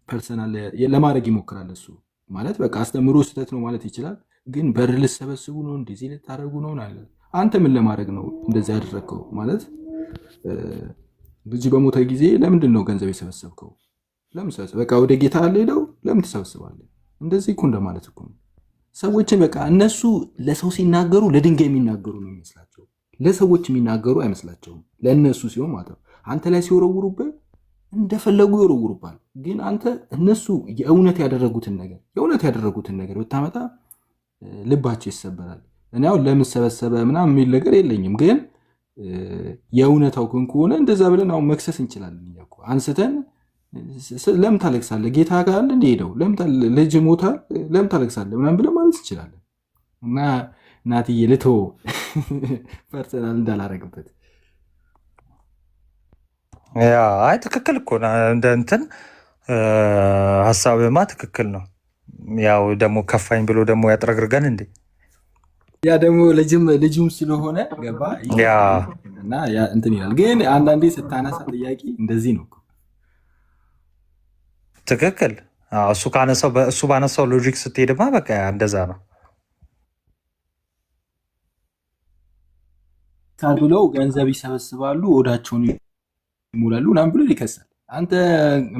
personal ለማድረግ ይሞክራል። እሱ ማለት በቃ አስተምሮ ስህተት ነው ማለት ይችላል፣ ግን በር ልሰበስቡ ነው፣ እንደዚህ ልታደርጉ ነው አለ። አንተ ምን ለማድረግ ነው እንደዚህ ያደረግከው? ማለት ልጅ በሞተ ጊዜ ለምንድን ነው ገንዘብ የሰበሰብከው? ለምን ሰበሰብ? በቃ ወደ ጌታ ሄደው ለምን ትሰበስባለህ? እንደዚህ እኮ እንደማለት እኮ ነው። ሰዎችን በቃ እነሱ ለሰው ሲናገሩ ለድንጋይ የሚናገሩ ነው የሚመስላቸው። ለሰዎች የሚናገሩ አይመስላቸውም። ለእነሱ ሲሆን ማለት ነው። አንተ ላይ ሲወረውሩብህ እንደፈለጉ ይወረውሩባል። ግን አንተ እነሱ የእውነት ያደረጉትን ነገር ብታመጣ ልባቸው ይሰበራል። እኔ አሁን ለምን ሰበሰበ ምናምን የሚል ነገር የለኝም። ግን የእውነታው ግን ከሆነ እንደዛ ብለን አሁን መክሰስ እንችላለን። እኛ እኮ አንስተን ለምን ታለቅሳለህ? ጌታ ጋር አለ እንደ ሄደው ልጅ ሞታል፣ ለምን ታለቅሳለህ ምናምን ብለን ማለት እንችላለን። እና እናትዬ ልቶ personal እንዳላረግበት። Yeah፣ አይ ትክክል እኮ ነው። እንደ እንትን ሀሳብማ ትክክል ነው። ያው ደግሞ ከፋኝ ብሎ ደግሞ ያጥረግርገን እንዴ። ያ ደግሞ ልጅም ልጁም ስለሆነ ገባ እና ያ እንትን ይላል። ግን አንዳንዴ ስታነሳ ጥያቄ እንደዚህ ነው እኮ። ትክክል። አዎ፣ እሱ ካነሳው እሱ ባነሳው logic ስትሄድማ በቃ እንደዛ ነው። ብለው ገንዘብ ይሰበስባሉ፣ ሆዳቸውን ይሞላሉ ምናምን ብሎ ይከሳል። አንተ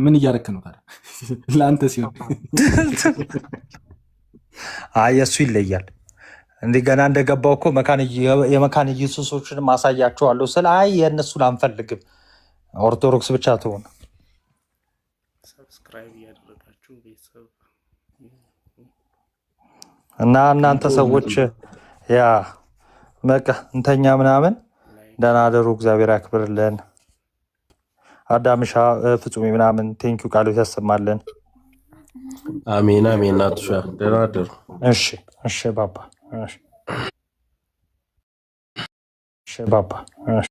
ምን እያደረክ ነው ታዲያ? ለአንተ ሲሆን አይ የእሱ ይለያል። እንዲህ ገና እንደገባው እኮ የመካነ ኢየሱሶችን ማሳያቸዋለሁ ስለ አይ የእነሱን አንፈልግም ኦርቶዶክስ ብቻ ትሆን። Subscribe እያደረጋችሁ ቤተሰብ እና እናንተ ሰዎች yeah በቃ እንተኛ ምናምን። ደህና አደሩ። እግዚአብሔር ያክብርልን። አዳምሻ ፍጹሜ ምናምን thank you፣ ቃሉ ያሰማልን። አሜን አሜን። ናቱሻ ደህና አደሩ። እሺ ባባ፣ እሺ ባባ፣ እሺ።